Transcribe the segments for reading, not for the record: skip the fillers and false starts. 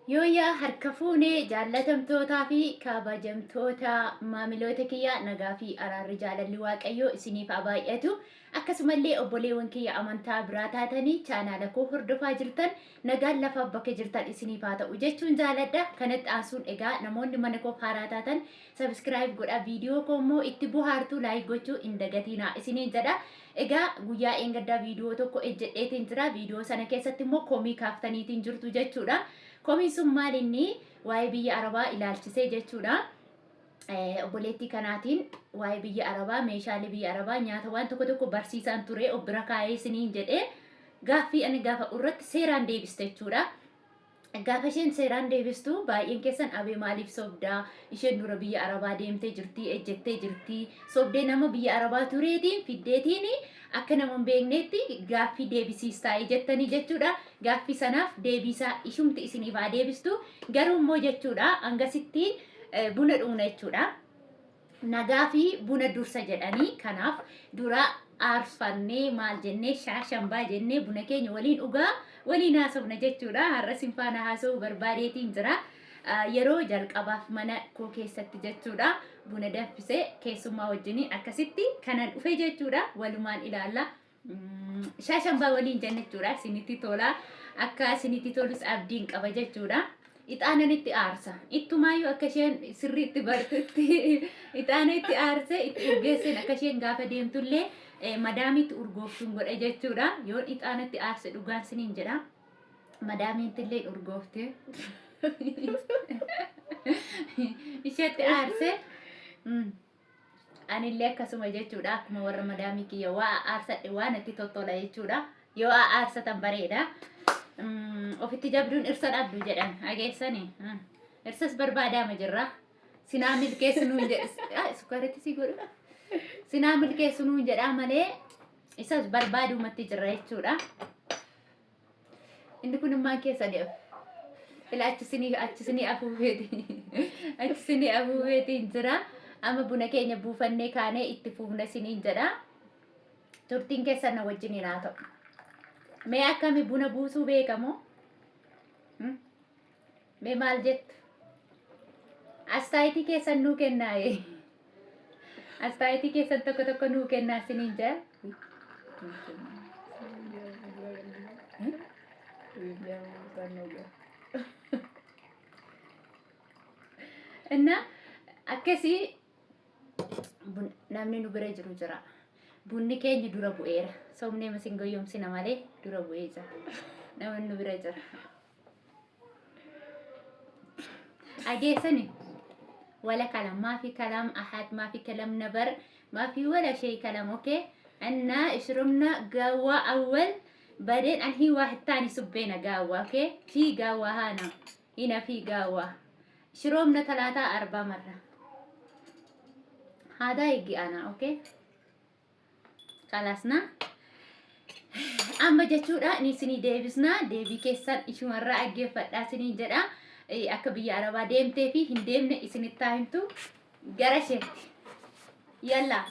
Yooyyaa harka fuune jaallatamtootaa fi kabajamtoota maamiloota kiyya, nagaa fi araarri jaalalli Waaqayyoo isiniif haa baay'atu. Akkasumallee obboleewwan kiyya amantaa biraa taatanii chaanaala koo hordofaa jirtan, nagaan lafaaf bakka jirtan isiniif haa ta'u jechuun jaaladha. Kanatti aansuun egaa namoonni mana koof haaraa taatan subscribe godha, viidiyoo koo immoo itti bohaartuu like gochuu hin dagatiinaa isiniin jedha. Egaa guyyaa eengaddaa viidiyoo tokko ejjedheetiin jira. Viidiyoo sana keessatti immoo komii kaaftaniitiin jirtu jechuudha. Komiin sun maal inni? Waa'ee biyya Arabaa ilaalchisee jechuudha. Obboleettii kanaatiin waa'ee biyya Arabaa, meeshaalee biyya Arabaa, nyaata waan tokko tokko barsiisaan ture of bira kaa'ee isiniin jedhee gaaffii ani gaafa irratti seeraan deebiste jechuudha. Gaafa isheen seeraan deebistu baay'een keessan Abee maaliif sobdaa, isheen dura biyya Arabaa deemtee jirti, ejjettee jirti, sobdee nama biyya Arabaa tureetiin fiddeetiin akka nama hin beekneetti gaaffii deebisiistaa'ee jettanii jechuudha. Gaaffii sanaaf deebiisaa ishumti isiniif haa deebistu. Garuu immoo jechuudha hangasitti buna dhugna jechuudha. Nagaa fi buna dursa jedhanii, kanaaf dura aarfannee maal jennee shaashambaa jennee buna keenya waliin dhugaa waliin haasofna jechuudha. Har'a isin faana haasa'uu barbaadeetiin jira. Yeroo jalqabaaf mana koo keessatti jechuudha buna danfisee keessummaa wajjiniin akkasitti kanan dhufe jechuudha. Walumaan ilaalla. Shaashambaa waliin jenna jechuudha. Isinitti tola. Akka isinitti tolus abdiin qaba jechuudha. Ixaanan itti aarsa. Ittumaayyuu akka isheen sirriitti bartutti ixaana itti aarse itti urgeesseen akka isheen gaafa deemtullee madaamiitti urgooftuun godha jechuudha. Yoon ixaana itti aarse dhugaan siniin jedha. Madaamiitti illee urgoofte. Isheetti aarse. Anillee akkasuma jechuudha. Akkuma warra madaamii kiyya waa aarsadhe waa natti tottola jechuudha. Yoo aarsatan bareeda. Ofitti jabduun irsa dhabdu jedhan dhageessanii. Irsas barbaadaama jirra. Sinaa milkeessu nuun jedha. Sukkaaritti sii godhudha. Sinaa milkeessu nuun jedhaa malee isas barbaadumatti jirra jechuudha. Inni kun immaan keessa ni afu. Ila achi sinii afuufeeti. Achi sinii afuufeetiin jira. Amma buna keenya buufannee kaanee itti fuufna siniin jedha. Turtiin keessan na wajjiniin haa ta'u. Mee akkami buna buusuu beekamoo? Mee maal jettu? Astaayitii keessan nuu kennaaye. Astaayitii keessan tokko tokko nuu kennaa siniin jedha. እና akkasii namni nu bira jiru jira. Bunni keenya dura bu'eera. Sobnee masin goyyomsina malee dura bu'ee jira. Namni nu bira jira. Dhageessani ولا كلام، ما في كلام أحد، ما في كلام نبر، ما في ولا شيء كلام. أوكي، عنا شربنا قهوة أول، بعدين الحين واحد تاني صبينا قهوة. أوكي، في قهوة هنا، هنا في قهوة، شربنا ثلاثة أربع مرة. هذا يجي أنا أوكي خلصنا. Amma jechuudha ni isinii deebisna, deebii keessan ishumarraa dhaggeeffadhaa isinii jedha. Akka biyya Arabaa deemtee fi hin deemne isinitti haa himtu. Gara isheetti. يلا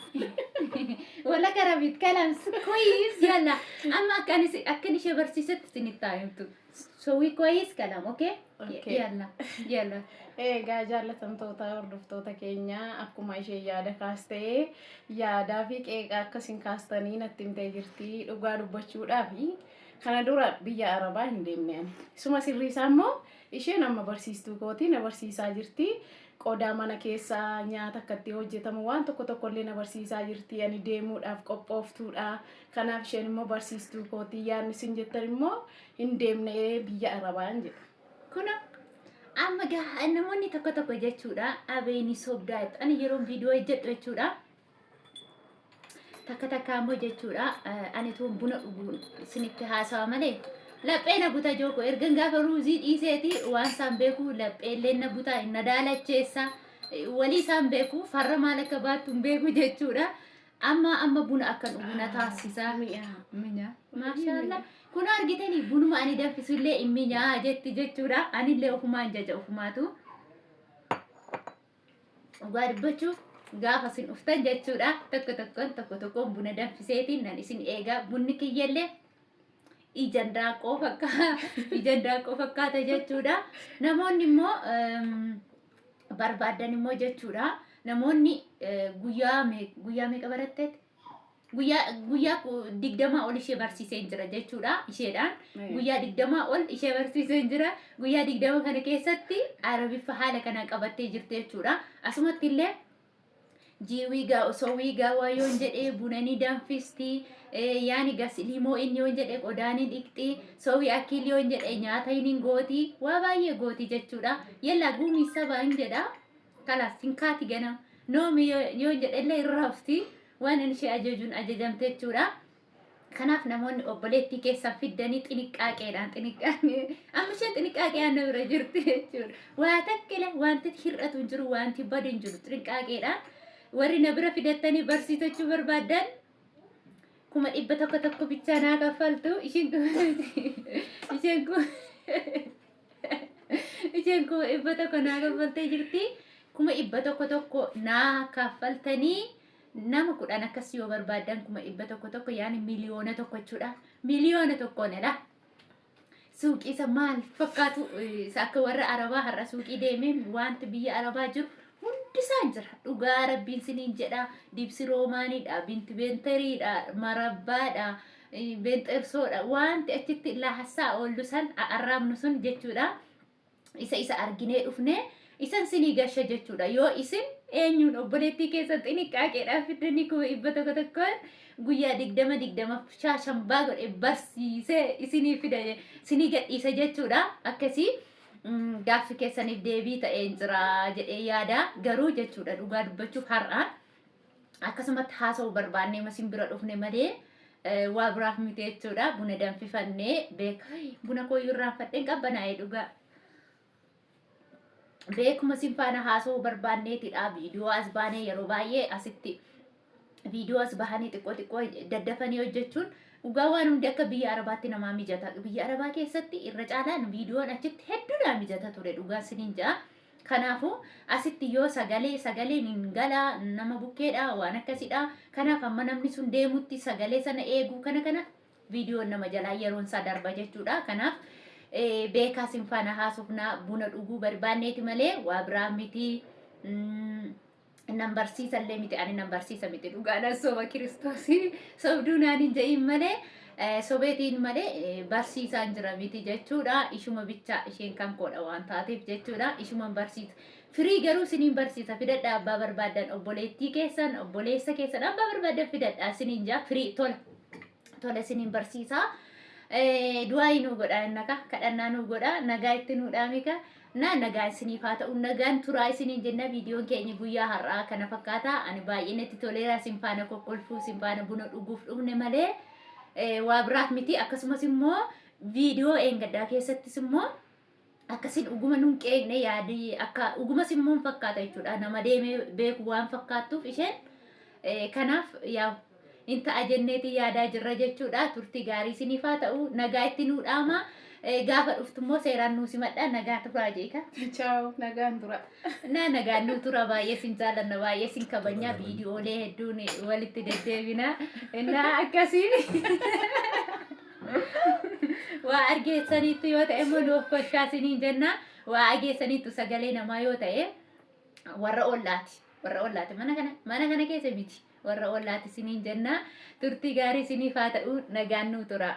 ولا كلام يتكلم كويس. يلا amma akkan ishee barsiisetti isinitti haa himtu. سوي كويس كلام، okay. Okay. يلا يلا. Egaa jaallatamtoota hordoftoota keenya, akkuma ishee yaada kaastee yaadaa fi qeeqa akkasiin kaastanii natti himtee jirti. Dhugaa dubbachuudhaaf kana dura biyya Arabaa hin deemne ani. Isuma sirriisaa immoo isheen amma barsiistuu kooti, na barsiisaa jirti. Qodaa mana keessaa nyaata akkatti hojjetamu waan tokko tokko illee na barsiisaa jirti. Ani deemuudhaaf qophooftuudha. Kanaaf isheen immoo barsiistuu kooti. Yaadni isin jettan immoo hin deemne biyya Arabaa hin jedhu. Kuna amma gaa namoonni tokko tokko jechuudha abeeni sobdaa jettu. Ani yeroon viidiyoo hojjedhu jechuudha. Takka takka ammoo jechuudha ani tuun buna dhuguun isinitti haasawa malee laphee na buta jooko. Ergan gaafa ruuzii dhiiseeti waan isaan beeku lapheellee na buta, na daalacheessa, walii isaan beeku, farra maal akka baattu hin beeku jechuudha. Amma amma buna akka dhugu na taasisa. Mi'a. Minya. Maashaallah. Kun argitanii bunuma ani danfisullee hin minyaa jetti jechuudha. Anillee ofumaan jaja ofumaatu. Dhugaa dubbachuuf gaafa isin dhuftan jechuudha. Tokko tokkoon tokko tokkoon buna danfiseetiin nan isin eegaa. Bunni kiyyallee Ija indaaqqoo fakkaa ija indaaqqoo fakkaata jechuudha. Namoonni immoo barbaadan immoo jechuudha. Namoonni guyyaa guyyaa meeqa baratteet? Guyyaa guyyaa 20 ol ishee barsiiseen jira jechuudha isheedhaan. Guyyaa 20 ol ishee barsiiseen jira. Guyyaa 20 kana keessatti Arabiffa haala kanaan qabattee jirti jechuudha. Asumatti illee jiiwii gaa osoo wiigaa waa yoon jedhee buna ni danfisti. Yaani gasilii moo inni yoon jedhe qodaa ni dhiqxi. Soowii akkiil yoon jedhe nyaata hin gooti. Waa baay'ee gooti jechuudha. Yallaa guumii sabaa hin jedha. Kalaas hin kaati ganama. Noomi yoon jedhe illee hin rafti. Waan inni ishee ajajuun ajajamte jechuudha. Kanaaf namoonni obboleettii keessan fiddanii xiniqqaaqeedhaan xiniqqaaqee amma isheen xiniqqaaqee aanna bira jirti jechuudha. Waa takkile wanti hir'atu hin jiru, wanti badu hin jiru. Xiniqqaaqeedhaan warri na bira fidattanii barsiisachuu barbaaddan 100,000 tokko bichaa naa kaffaltu. Isheen 100,000 naa kaffaltee jirti. 100,000 tokko naa kaffaltanii nama 10 akkas yoo barbaaddan 100,000 tokko, yaani 1,000,000 jechuudha. 1,000,000dha. Suuqii isa maal fakkaatu, isa akka warra Arabaa har'a suuqii deemee wanti biyya Arabaa jiru hundisaa jira. Dhugaa Rabbiin siniin jedha. Dibsi roomaaniidha, binti beenteriidha, marabbaadha, beenxersoodha. Wanti achitti lahassaa oollu san arraabnu sun jechuudha. Isa arginee dhufnee isan sinii gasha jechuudha. Yoo isin eenyuun obboleettii keessan xiniqqaaqeedhaan fiddanii 100,000 tokkoon guyyaa 20 20 shaashambaa godhe barsiisee isinii fida, isinii gadhiisa jechuudha. Akkasii gaaffii keessaniif deebii ta'een jira jedhee yaada. Garuu jechuudha, dhugaa dubbachuuf har'a akkasumatti haasa'uu barbaannee masin bira dhufne malee waa biraaf miti jechuudha. Buna danfifannee beeka. Buna kooyyuu irraanfadheen qabbanaa'ee dhugaa. Beekuma sin faana haasa'uu barbaanneetidha. Viidiyoo as baanee yeroo baay'ee asitti viidiyoo as bahanii xiqqoo xiqqoo daddafanii hojjechuun dhugaa waan hundi akka biyya Arabaatti namaa mijata. Biyya Arabaa keessatti irra caalaan viidiyoon achitti hedduu naa mijata ture, dhugaa siniin ja'a. Kanaafuu asitti yoo sagalee sagaleen hin gala nama bukkeedha, waan akkasidha. Kanaaf amma namni sun deemutti sagalee sana eeguu kana kana viidiyoon nama jalaa yeroon isaa darba jechuudha. Kanaaf beekaa sin faana haasofnaa buna dhuguu barbaanneeti malee waa biraa miti. Nan barsiisallee miti, ani nan barsiisa miti, dhugaadhaan soba Kiristoosii sobduu naan hin jedhin malee, sobeetiin malee barsiisaan jira miti jechuudha. Ishuma bichaa isheen kan koodha waan taateef jechuudha. Ishuman barsiisa. Firii garuu isiniin barsiisa, fidadha abbaa barbaaddan, obboleettii keessan, obboleessa keessan, abbaa barbaaddan fidadha isiniin jaa, firii tola. Tola isiniin barsiisa. Du'aayii nuu godhaa innaka kadhannaa nuu godhaa, nagaa itti nuu dhaamika. Na nagaa isiniif haa ta'u, nagaan turaa isiniin jenna. Viidiyoon keenya guyyaa har'aa kana fakkaata. Ani baay'ee natti toleera, isin faana kokkolfuu, isin faana buna dhuguuf dhufne malee waa biraaf miti. Akkasumas immoo viidiyoo eengaddaa keessattis immoo akkasin dhuguma nun qeeqne, yaadi akka dhugumas immoo hin fakkaata jechuudha. Nama deemee beeku waan fakkaattuuf isheen kanaaf yaa hin ta'a jenneeti yaadaa jirra jechuudha. Turtii gaarii isiniif haa ta'u. Nagaa itti nuu dhaama. Gaafa dhuftu immoo seeraan nuu simadha. Nagaa turaa jeeka. Ciao, nagaan tura. Na nagaan nuu tura, baay'ee sin jaallanna, baay'ee sin kabajna. Viidiyoolee hedduun walitti deddeebina. Innaa akkasiin waa argeessaniittu yoo ta'e immoo nuuf koshaa isiniin jenna. Waa argeessaniittu sagalee namaa yoo ta'e warra ollaati. Warra ollaati, mana kana keessa miti. Warra ollaati isiniin jenna. Turtii gaarii isiniif haa ta'u, nagaan nuu tura.